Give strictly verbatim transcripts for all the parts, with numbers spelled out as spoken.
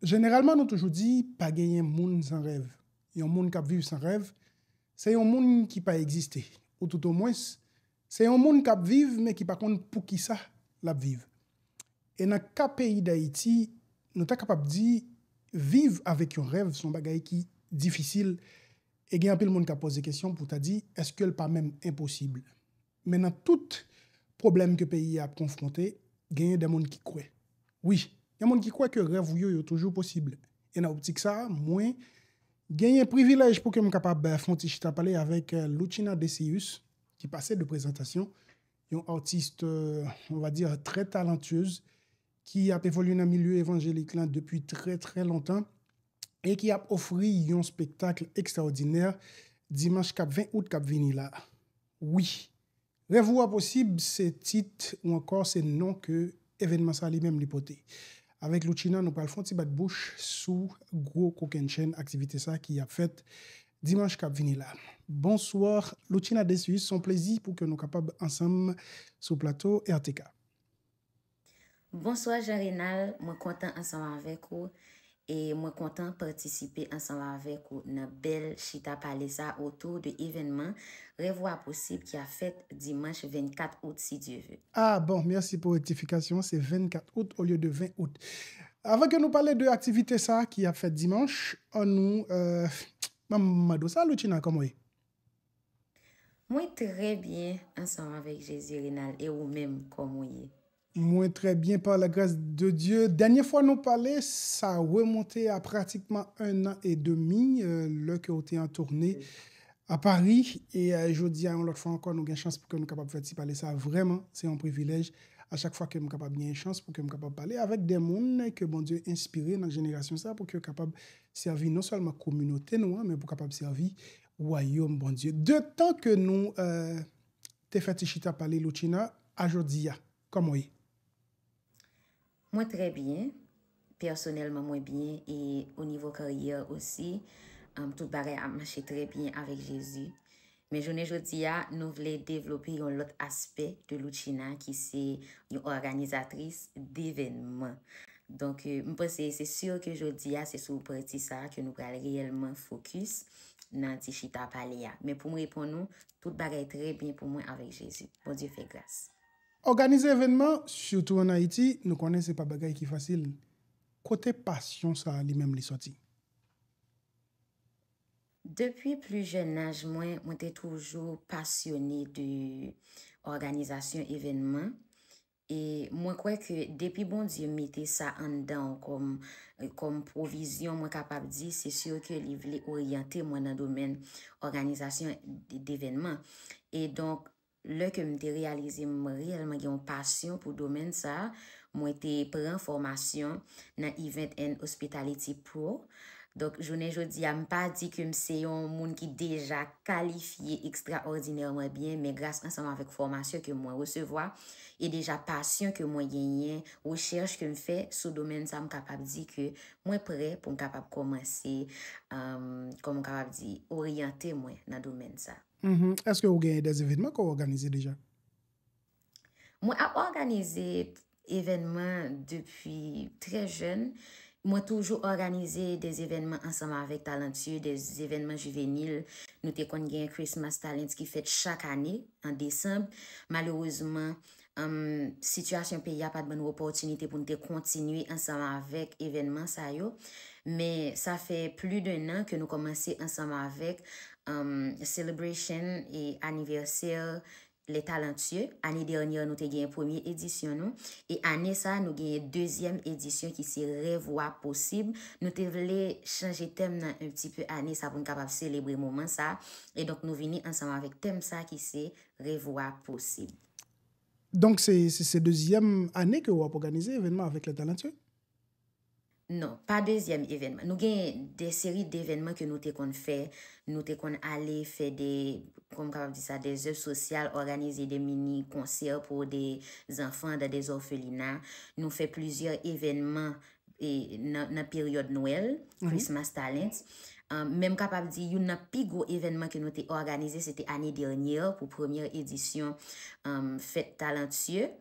Jeneralman, nou toujou di pa genyen moun san rèv. Yon moun k ap viv san rèv, se yon moun ki pa egziste. Ou toutomwens, se yon moun k ap viv, men ki pa konn poukisa l ap viv. E nan ka peyi Dayiti, nou ta kapab di, viv avèk yon rèv se yon bagay ki difisil. E gen anpil moun k ap poze kesyon pou ta di, èske l pa menm enposib? Men nan tout pwoblèm ke peyi a ap konfwonte, genyen de moun ki kwè. Wi, gen moun ki kwè ke rèv ou yo, yo toujou posib. E nan optik sa a, mwen genyen privilèj pou ke m kapab, eh, fè yon ti chita pale avèk, eh, Loutchina Decius, ki pase de prezantasyon, yon atis, eh, on va dire, trè talantyez, ki ap evolye nan milye evanjelik lan depi trè, trè lontan e ki ap ofri yon spektak ekstraòdinè dimanch k ap ven out k ap vini la. Wi, Rèv ou a posib, se tit ou ankò se non ke evènman sa li menm li pote. Avèk Loutchina, nou pral fè yon ti bat bouch sou gwo kokennchenn aktivite sa ki ap fèt dimanch k ap vini la. Bonswa, Loutchina Decius, se yon plezi pou ke nou kapab ansanm sou plato R T K. Bonswa Jean Renald, mwen kontan ansanm avèk ou e mwen kontan patisipe ansanm avèk ou nan bèl chita pale sa otou de evènman Rèv ou a posib ki ap fèt dimanch vennkat out si Dye ve. Ah bon, mèsi pou rektifikasyon, se vennkat out olye de ven out. Avan ke nou pale de aktivite sa ki ap fèt dimanch, ann nou, euh, ban m mande w sa, Loutchina, kòman w ye? Mwen trè byen ansanm avèk Jezi Renald, e ou menm, kòman w ye? Mwen trè byen, par la grâce de Dieu. Dènye fwa nou pale, sa remonte a pratikman un an et demi, euh, lè ke w te an toune a Paris. E euh, jodi a, yon lòt fwa ankò, nou gen chans pou ke nou kapab fè ti pale sa. Vrèman, se yon privilèj. A chak fwa ke m kapab gen chans pou ke m kapab pale avèk de moun ke Bondye enspire nan jenerasyon sa, pou ke yo kapab sèvi non sèlman kominote nou an, men pou kapab sèvi wayòm Bondye. De tan ke nou euh, te fè ti chita pale, Loutchina, a jodi a, kòman w ye? Mwen trè byen. Pèsonèlman, mwen byen e o nivo karyè osi, um, tout bagay ap mache trè byen avèk Jezi. Men jounen jodi a, nou vle devlope yon lòt aspè de Loutchina ki se yon òganizatris devènman. Donk, euh, m panse se si ke jodi a, se sou pati sa a ke nou pral reyèlman fokis nan ti chita pale a. Men pou m reponn ou, tout bagay trè byen pou mwen avèk Jezi. Bondye fè gras. Òganize evènman, sitou ann Ayiti, nou konnen se pa bagay ki fasil. Kote pasyon sa a li menm li sòti? Depi pli jèn aj mwen, mwen te toujou pasyone de òganizasyon evènman. E mwen kwè ke depi Bondye mete sa anndan w kòm, kòm pwovizyon, mwen kapab di se si ke li vle oryante mwen nan domèn òganizasyon d- devènman. E donk, lè ke m te reyalize m reyèlman gen yon pasyon pou domèn sa a, mwen te pran fòmasyon nan Event and Hospitality Pro. Donk, jounen jodi a, m pa di ke m se yon moun ki deja kalifye ekstraòdinèman byen, men gras ansanm avèk fòmasyon ke mwen resevwa e deja pasyon ke mwen genyen, rechèch ke m fè sou domèn sa, m kapab di ke mwen prè pou m kapab kòmanse, um, kòman m kapab di, oryante mwen nan domèn sa. Mhm. Èske ou genyen de evènman ke w òganize deja? Mwen ap òganize evènman depi trè jèn. Mwen toujou òganize de evènman ansanm avèk Talentueux, de evènman jivenil. Nou te konn gen Christmas Talents ki fèt chak ane an desanm. Malerezman, um, sitiyasyon peyi a pa t ban nou opòtinite pou n te kontinye ansanm avèk evènman sa yo. Men sa fè plis de nan ke nou kòmanse ansanm avèk, um, celebration e anivèsè Les Talentueux. Ane dènyè, nou te genyen premye edisyon nou. E ane sa, nou genyen dezyèm edisyon ki se Rèv ou a posib. Nou te vle chanje tèm nan un petit peu ane sa pou n kapab selebre moman sa. E donk, nou vini ansanm avèk tèm sa ki se Rèv ou a posib. Donk, se, se, se dezyèm ane ke w ap òganize evènman avèk Les Talentueux? Non, pa dezyèm evènman. Nou gen de seri devènman ke nou te konn fè. Nou te konn ale fè de, kòman m kapab di sa, de zèv sosyal, òganize de mini konsè pou de zanfan dan de zòfelina. Nou fè plizyè evènman e, nan, nan peryòd Nwèl, Christmas Talents. Um, men m kapab di youn nan pi gwo evènman ke nou te òganize, se te ane dènyè pou premyè edisyon, um, Fèt Talentueux.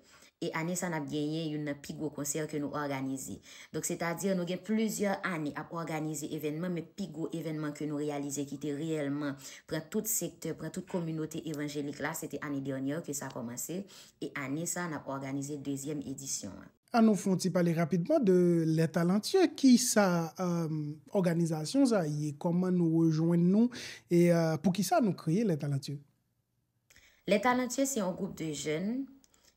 E ane sa n ap genyen youn nan pi gwo konsè ke nou òganize. Donk, sètadi, nou gen plizyè ane ap òganize evènman, men pi gwo evènman ke nou reyalize ki te reyèlman pran tout sektè, pran tout kominote evanjelik la, se te ane dènyè ke sa kòmanse. E ane sa, n ap òganize dezyèm edisyon an. An nou fè yon ti pale rapidman de Les Talentueux. Ki sa, um, òganizasyon sa ye? Kòman nou rejwenn nou? E, uh, poukisa nou kreye Les Talentueux? Les Talentueux se yon gwoup de jèn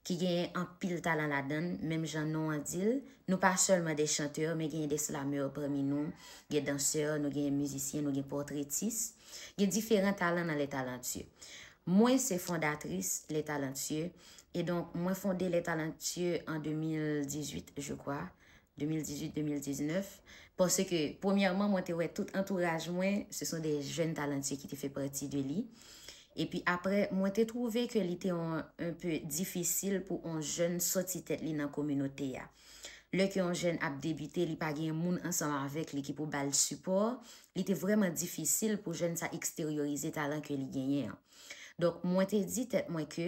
ki genyen anpil talan ladan l, menm jan non an di l. Nou pa sèlman de chantè, men genyen de slamè pami nou, gen dansè, nou genyen mizisyen, nou gen pòtretis. Gen diferan talan nan Les Talentueux. Mwen se fondatris Les Talentueux, e donk mwen fonde Les Talentueux an de mil dizuit, je crois, de mil dizuit, de mil diznèf, paske premyèman, mwen te wè tout antouraj mwen, se son de jèn talentueux ki te fè pati de li. Epi apre, mwen te twouve ke li te yon, un peu difisil pou yon jèn sòti tèt li nan kominote a. Lè ke yon jèn ap debite, li pa gen moun ansanm avèk li ki pou ba l sipò, li te vrèman difisil pou jèn sa eksteryorize talan ke li genyen an. Donk, mwen te di tèt mwen ke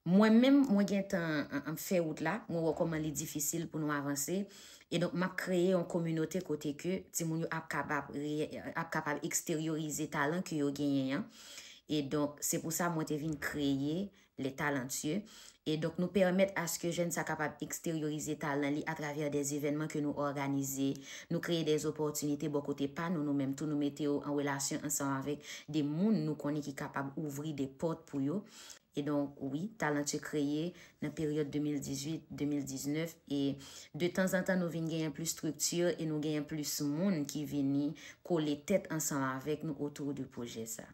mwen menm, mwen gentan, an, an, fè wout la, mwen wè kòman li difisil pou nou avanse. E donk, m ap kreye yon kominote kote ke timoun yo ap kapab, reye- ap kapab eksteryorize talan ke yo genyen an. E donk, se pou sa mwen te vin kreye Les Talentueux. E donk, nou pèmèt aske jèn sa kapab eksteryorize talan li atravè de evènman ke nou òganize. Nou kreye de opòtinite bò kote pa nou, nou menm tou, nou mete yo an relasyon ansanm avèk de moun nou konnen ki kapab ouvri de pòt pou yo. E donk, wi, Talentueux kreye nan peryòd de mil dizuit, de mil diznèf, e de tanzantan nou vin genyen plis estrikti e nou genyen plis moun ki vini kole tèt ansanm avèk nou otou de pwojè sa.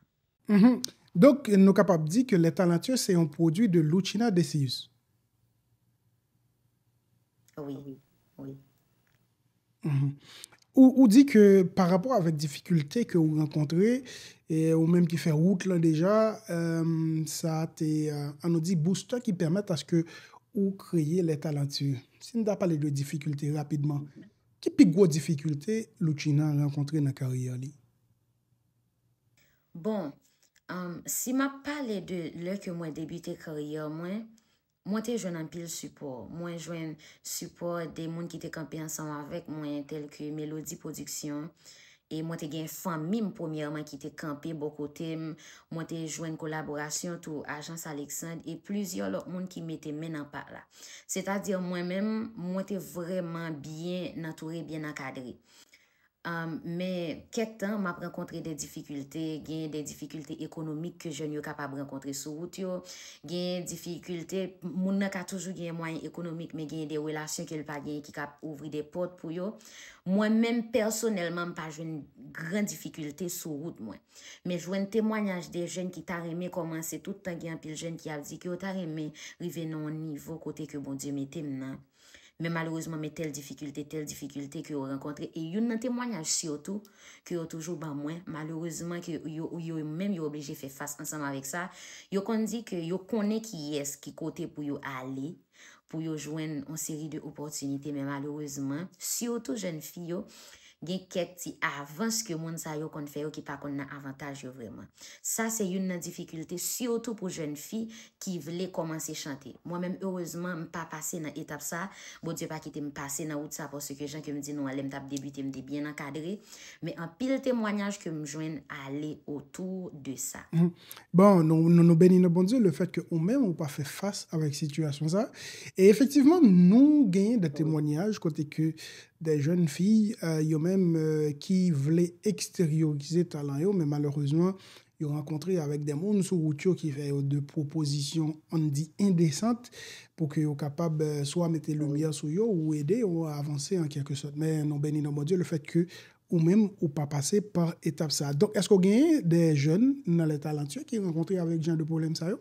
Mhm. Donk, nou kapab di ke Les Talentueux se yon pwodui de Loutchina Decius. Wi, wi. Mhm. Ou, ou di ke pa rapò avèk difikilte ke ou rankontre, e ou menm ki fè wout lan deja, euh, sa te, euh, an nou di, booster ki pèmèt aske ou kreye Les Talentueux. Si n ta pale de difikilte rapidman, ki pi gwo difikilte Loutchina rankontre nan karyè li? Bon, um, si m ap pale de lè ke mwen debite karyè mwen, mwen te jwenn anpil sipò. Mwen jwenn sipò de moun ki te kanpe ansanm avèk mwen, tèl ke Melody Production. E mwen te gen fanmi m premyèman ki te kanpe bò kote m. Mwen te jwenn kolaborasyon tou Ajans Alexandre e plizyè lòt moun ki mete men nan pa la. Sètadi mwen menm, mwen te vrèman byen antoure, byen ankadre. Um, men kèk tan, m ap rankontre de difikilte, gen de difikilte ekonomik ke jèn yo kapab rankontre sou wout yo, gen difikilte, moun nan ka toujou gen mwayen ekonomik, men gen de relasyon ke l pa genyen ki ka ouvri de pòt pou yo. Mwen menm, pèsonèlman, m pa jwenn gran difikilte sou wout mwen. Men jwenn temwayaj de jèn ki ta renmen kòmanse, tout tan gen anpil jèn ki ap di ke yo ta renmen rive nan yon nivo kote ke Bondye mete m nan. Men malerezman, men tèl difikilte, tèl difikilte ke yo rankontre. E youn nan temwayaj sitou ke yo toujou ban mwen, malerezman ke yo, yo menm yo oblije fè fas ansanm avèk sa, yo konn di ke yo konnen kiyès ki kote pou yo ale, pou yo jwenn yon seri de opòtinite, men malerezman, sitou jèn fi yo, gen kèk ti avans ke moun sa yo konn fè yo ki pa konn nan avantaj yo vrèman. Sa se youn nan difikilte, sitou pou jèn fi ki vle kòmanse chante. Mwen menm, erezman, m pa pase nan etap sa. Bondye pa kite m pase nan wout sa, paske jan ke m di nou an, lè m t ap debite, m te byen ankadre. Men anpil temwayaj ke m jwenn ale otou de sa. Mhm. Bon, nou, nou, nou beni nan Bondye, le fèt ke ou menm, ou pa fè fas avèk sitiyasyon sa. E efektivman, nou genyen de temwayaj kote ke de jèn fi, euh, yo menm, euh, ki vle eksteryorize talan yo, men malerezman, yo rankontre avèk de moun sou wout yo ki fè yo de pwopozisyon, ann di, endesant pou ke yo kapab, euh, swa mete limyè sou yo ou ede yo avanse an kèlke sòt. Men nou beni nan Bondye le fèt ke ou menm ou pa pase pa etap sa. Donk, èske w genyen de jèn nan Les Talentueux ki rankontre avèk jan de pwoblèm sa yo?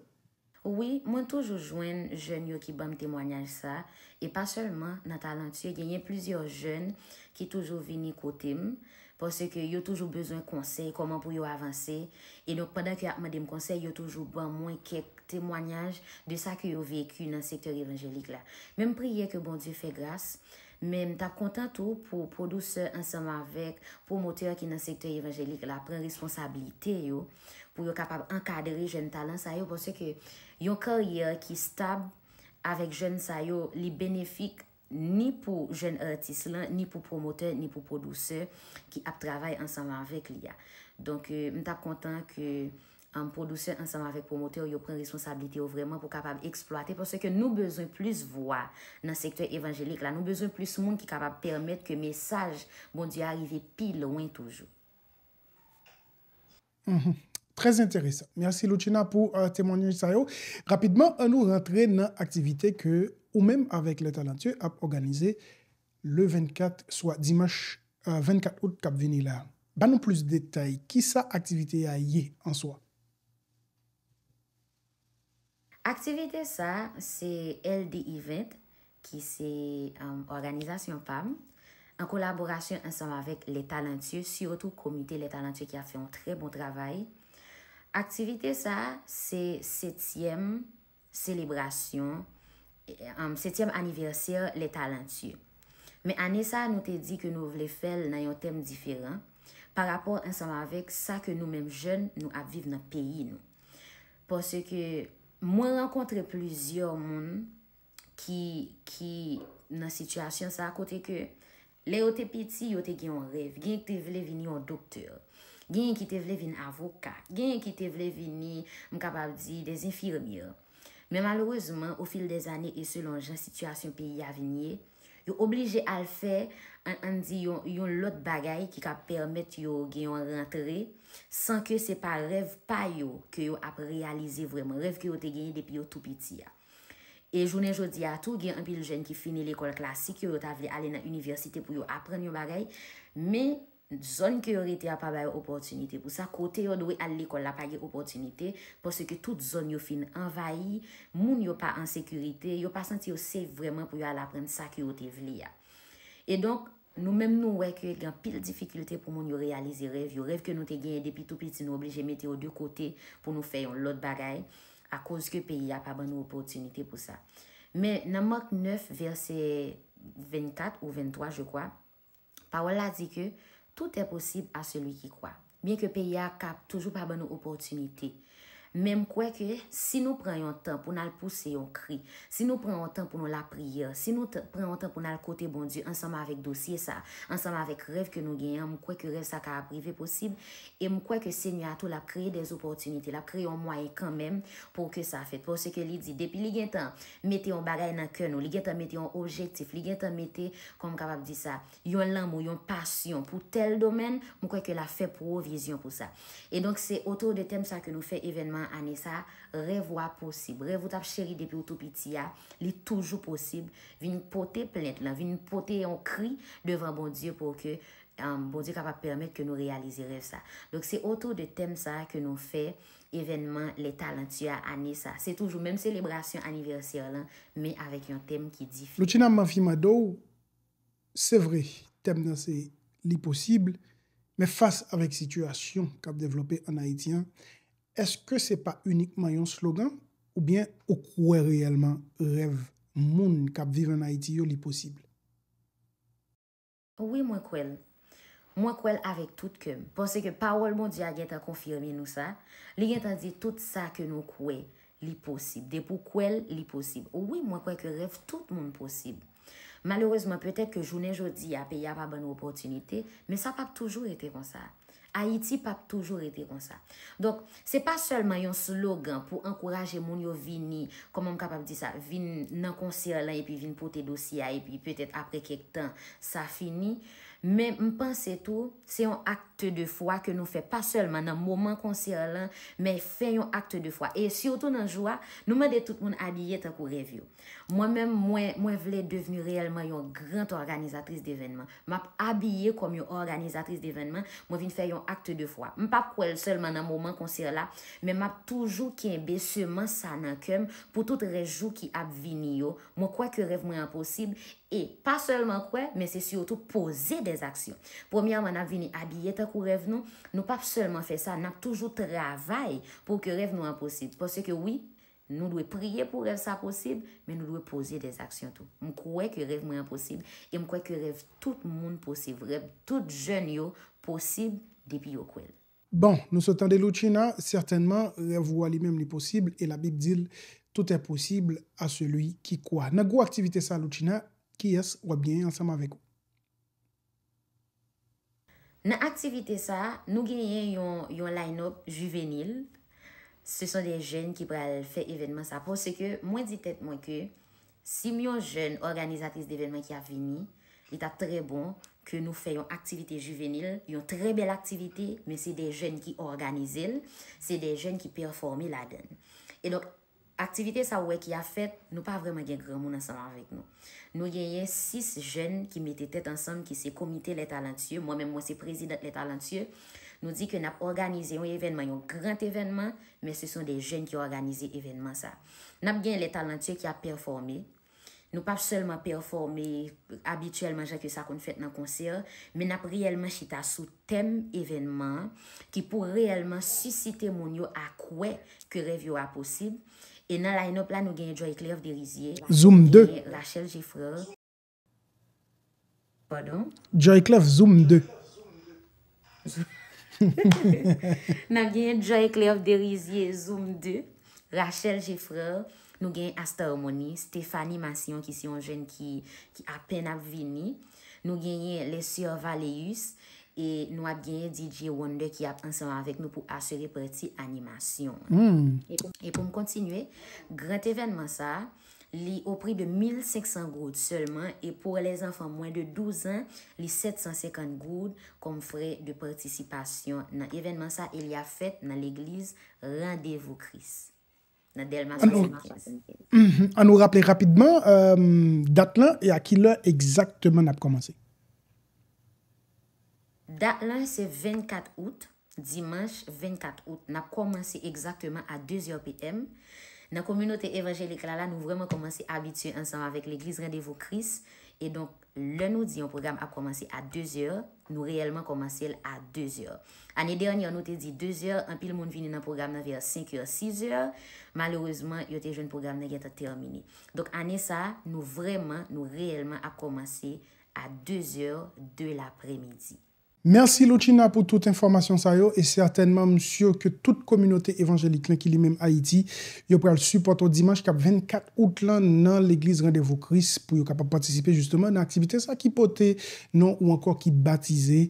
Wi, mwen toujou jwenn jèn yo ki ban m temwayaj sa, e pa sèlman nan Talentueux, genyen plizyè jèn ki toujou vini kote m, paske yo toujou bezwen konsèy, kòman pou yo avanse. E donk, pandan ke y ap mande m konsèy, yo toujou ban mwen kèk temwayaj de sa ke yo veki nan sektè evanjelik la. Men m priye ke Bondye fè gras, men m t ap kontan tou pou Pwodiktè ansanm avèk pwomotè ki nan sektè evanjelik la pran responsablite yo, pou yo kapab ankadre jèn talan sa yo, paske yon karyè ki stab, Avèk jèn sa yo, li benefik ni pou jèn atis lan, ni pou pwomotè, ni pou pwodisè ki ap travay ansanm avèk li a. Donk, euh, m t ap kontan ke, um, pwodisè ansanm avèk pwomotè yo pran responsablite yo vrèman pou kapab eksplwate, paske nou bezwen plis vwa nan sektè evanjelik la. Nou bezwen plis moun ki kapab pèmèt ke mesaj Bondye a rive pi lwen toujou. Mhm. Trè enteresan. Mèsi Loutchina pou euh, temwanyaj sa yo. Rapidman, an nou rantre nan aktivite ke ou menm avèk Les Talentueux ap òganize le vennkat, swa dimanch euh, vennkat out k ap vini la. Ban nou plis detay. Kisa aktivite a ye an swa? Aktivite sa, se L D Event, ki se um, òganizasyon pa m, an kolaborasyon ansanm avèk Les Talentueux, sitou komite Les Talentueux ki ap fè yon trè bon travay. Aktivite sa, se setyèm selebrasyon, um, setyèm anivèsè Les Talentueux. Men ane sa, nou te di ke nou vle fè l nan yon tèm diferan, pa rapò ansanm avèk sa ke nou menm jèn nou ap viv nan peyi nou. Paske mwen rankontre plizyè moun ki, ki nan sitiyasyon sa kote ke lè yo te piti, yo te gen yon rèv. Genyen ki te vle vin yon doktè. Genyen ki te vle vin avoka. Genyen ki te vle vini, m kapab di, des infirmières. Men malerezman, o fil dè zane e selon jan sitiyasyon peyi a vin ye, yo oblije al fè, an, ann di, yon, yon lòt bagay ki ka pèmèt yo gen yon rantre, san ke se pa rèv pa yo ke yo ap reyalize vrèman, rèv ke yo te genyen depi yo tou piti a. E jounen jodi a tou, gen anpil jèn ki fini lekòl klasik yo, yo ta vle ale nan inivèsite pou yo aprann yon bagay, men zòn ke yo rete a pa ba yo opòtinite pou sa, kote yo dwe al lekòl la pa gen opòtinite, paske tout zòn yo fin anvayi, moun yo pa an sekirite, yo pa santi yo safe vrèman pou yo al aprann sa ke yo te vle a. E donk, nou menm nou wè ke gen anpil difikilte pou moun yo reyalize rèv yo, rèv ke nou te genyen depi tou piti, nou oblije mete yo de kote pou nou fè yon lòt bagay, akoz ke peyi a pa ban nou opòtinite pou sa. Men nan Mak nèf, vèsè vennkat ou venntwa, je kwa, pawòl la di ke tout est possible à celui qui croit. Byen ke peyi a ka toujou pa ban nou opòtinite, men m kwè ke si nou pran yon tan pou n al pouse yon kri, si nou pran yon tan pou nou lapriyè, si nou t- pran yon tan pou n al kote Bondye ansanm avèk dosye sa, ansanm avèk rèv ke nou genyen an, m kwè ke rèv sa ka ap rive posib. E m kwè ke Senyè a tou l ap kreye dè opòtinite, l ap kreye yon mwayen kanmenm pou ke sa fèt. Paske li di, depi li gentan mete yon bagay nan kè nou, li gentan mete yon objektif, li gentan mete, kòman m kapab di sa, yon lanmou, yon pasyon pou tèl domèn, m kwè ke l ap fè pwovizyon pou sa. E donk, se otou de tèm sa ke nou fè evènman ane sa, rèv ou a posib. Rèv ou t ap cheri depi ou tou piti a, li toujou posib. Vin pote plent lan, vin pote yon kri devan Bondye pou ke, um, Bondye kapab pèmèt ke nou reyalize rèv sa. Donk, se otou de tèm sa ke nou fè evènman Les Talentueux a ane sa. Se toujou menm selebrasyon anivèsè lan, men avèk yon tèm ki diferan. Loutchina, m anvi mande w, se vre, tèm nan se li posib, men fas avèk sitiyasyon k ap devlope ann Ayiti an, èske se pa inikman yon slogan, oubyen ou kwè reyèlman rèv moun k ap viv ann Ayiti yo, li posib? Wi, mwen kwè l. Mwen kwè l avèk tout kè m. Paske pawòl Bondye a gentan konfime nou sa. Li gentan di tout sa ke nou kwè, li posib. Depi w kwè l, li posib. Wi, mwen kwè ke rèv tout moun posib. Malerezman, petèt ke jounen jodi a, peyi a pa ban nou opòtinite, men sa p ap toujou rete konsa. Ayiti p ap toujou rete konsa. Donk, se pa sèlman yon slogan pou ankouraje moun yo vini, kòman m kapab di sa, vin nan konsè lan epi vin pote dosye a, epi petèt apre kèk tan, sa fini. Men m panse tou, se yon acte de foi ke nou fè, pa sèlman nan moman konsè lan, men fè yon acte de foi. E sitou nan jou a, nou mande tout moun abiye tankou rèv yo. Mwen menm, mwen, mwen vle devni reyèlman yon gran òganizatris devènman. M ap abiye kòm yon òganizatris devènman, mwen vin fè yon acte de foi. M p ap kwè l sèlman nan moman konsè la, men m ap toujou kenbe semans sa nan kè m pou tout rès jou ki ap vini yo. Mwen kwè ke rèv mwen an posib, e pa sèlman kwè, men se sitou poze dèzaksyon. Premyèman, n ap vini abiye tankou rèv nou. Nou p ap sèlman fè sa, n ap toujou travay pou ke rèv nou an posib. Paske wi, nou dwe priye pou rèv sa posib, men nou dwe poze dèzaksyon tou. M kwè ke rèv mwen an posib, e m kwè ke rèv tout moun posib, rèv tout jèn yo posib depi yo kwè l. Bon, nou sot tande Loutchina, sètènman, rèv ou a li menm li posib, e Labib di l, Tout est possible à celui qui croit. Nan gwo aktivite sa, Loutchina, kiyès w ap genyen ansanm avèk ou? Nan aktivite sa, nou genyen yon, yon line-up juvenil. Se son de jèn ki pral fè evènman sa. Paske mwen di tèt mwen ke si m yon jèn òganizatris devènman ki ap vini, li t ap trè bon ke nou fè yon aktivite juvenil, yon trè bèl aktivite, men se de jèn ki òganize l, se de jèn ki pèfòme ladan l. E donk, aktivite sa ou wè ki ap fèt, nou pa vrèman gen granmoun ansanm avèk nou. Nou genyen sis jèn ki mete tèt ansanm, ki se Komite Les Talentueux. Mwen menm, mwen se prezidant Les Talentueux. Nou di ke n ap òganize yon evènman, yon gran evènman, men se son de jèn ki òganize evènman sa. N ap gen Les Talentueux ki ap pèfòme. Nou p ap sèlman pèfòme abityèlman jan ke sa konn fèt nan konsè, men n ap reyèlman chita sou tèm evènman an ki pou reyèlman sisite moun yo a kwè ke rèv yo a posib. E nan line-up la, nou genyen Joyclef Derizier, Zoom de. Genyen Rachel Geffrard. Pardon? Joyclef Zoom de. N ap genyen Joyclef Derizier Zoom de, Rachel Geffrard, nou genyen Asta Harmonie, Stéphanie Massillon ki se yon jèn ki, ki apèn ap vini. Nou genyen Les Sœurs Valeus e nou ap genyen D J Wonder ki ap ansanm avèk nou pou asire pati animasyon an. E pou, e pou m kontinye, gran evènman sa a, li o pri de mil senk san goud sèlman e pou lèzanfan mwens de douz an, li sèt san senkant goud kòm frè de patisipasyon nan evènman sa e li ap fèt nan legliz Randevou Kris, nan Dèlma swasannkenz. An nou raple rapidman dat lan e a ki lè egzakteman n ap kòmanse? Dat lan se vennkat out, dimanch vennkat out. N ap kòmanse egzakteman a de zè P M. Nan kominote evanjelik la, la, nou vrèman kòmanse abitye ansanm avèk legliz Randevou Kris. E donk, lè nou di yon pwogram ap kòmanse a de zè, nou reyèlman kòmanse l a de zè. Ane dènyè, nou te di de zè, anpil moun vini nan pwogram nan vè senk è, sis è. Malerezman, yo te jwenn pwogram nan gentan tèmine. Donk, ane sa a, nou vrèman, nou reyèlman ap kòmanse a de zè de lapremidi. Mèsi Loutchina pou tout enfòmasyon sa yo e sètènman m si ke tout kominote evanjelik lan ki li menm Ayiti, yo pral sipòte w dimanch k ap vennkat out lan nan legliz Randevou Kris pou yo kapab patisipe jisteman nan aktivite sa ki pote non ou ankò ki batize.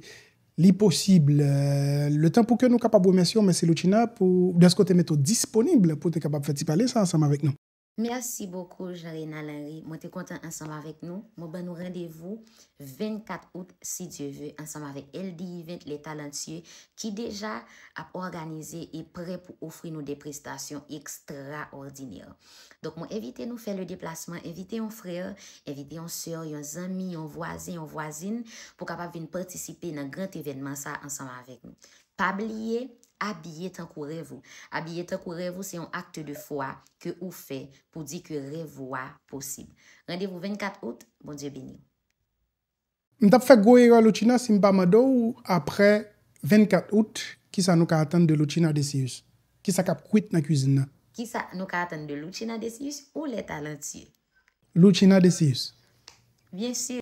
Li posib, letan pou ke nou kapab remèsye w, mèsi Loutchina pou dèske w te mete w disponib pou w te kapab fè ti pale sa ansanm avèk nou. Mèsi bokou Jean Renald Henry, mwen te kontan ansanm avèk nou. Mwen ban nou randevou vennkat out si Dye ve ansanm avèk L D Event Les Talentueux ki deja ap òganize e prè pou ofri nou de prestasyon ekstraòdinè. Donk mwen envite nou fè le deplasman, envite yon frè, envite yon sè, yon zanmi, yon vwazen, yon vwazin pou kapab vin patisipe nan gran evènman sa ansanm avèk nou. Pa bliye, abiye tankou rèv ou. Abiye tankou rèv ou se yon akte de fwa ke ou fè pou di ke rèv ou a posib. Randevou vennkat out, Bondye beni w. M t ap fè gwo erè Loutchina si m pa mande w, aprè vennkat out, kisa nou ka atann de Loutchina Decius? Kisa k ap kwit nan kwizin nan? Kisa nou ka atann de Loutchina Decius ou Les Talentueux? Loutchina Decius. Byen si,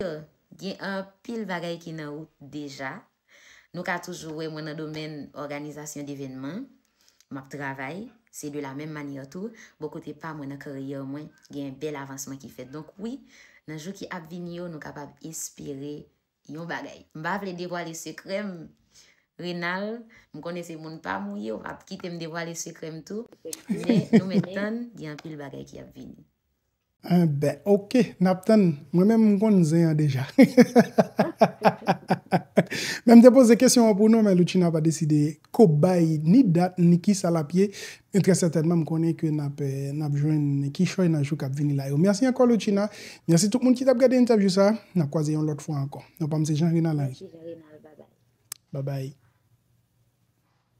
gen anpil bagay ki nan wout deja. Nou ka toujou wè mwen nan domèn òganizasyon devènman. M ap travay, se de la menm manyè tou, bò kote pa mwen nan karyè mwen, gen bèl avansman ki fèt. Donk wi, nan jou ki ap vini yo, nou kapab espere yon bagay. M pa vle devwale sekrè m, Renald, m konnen se moun pa m ou ye, w ap kite m devwale sekrè m tou, men nou mèt tann, gen anpil bagay ki ap vini. Enben, oke, n ap tann. Mwen menm, m konn zen an deja. Men m te poze kesyon an pou nou, men Loutchina pa deside ko bay ni dat, ni kisa l ap ye. Men trè sètènman, m konnen ke n ap, n ap jwenn kichòy nan jou k ap vini la yo. Mèsi ankò, Loutchina. Mèsi tout moun ki t ap gade entèvyou sa. N ap kwaze yon lòt fwa ankò. Non pa m se Jean Renald Henry. Babay.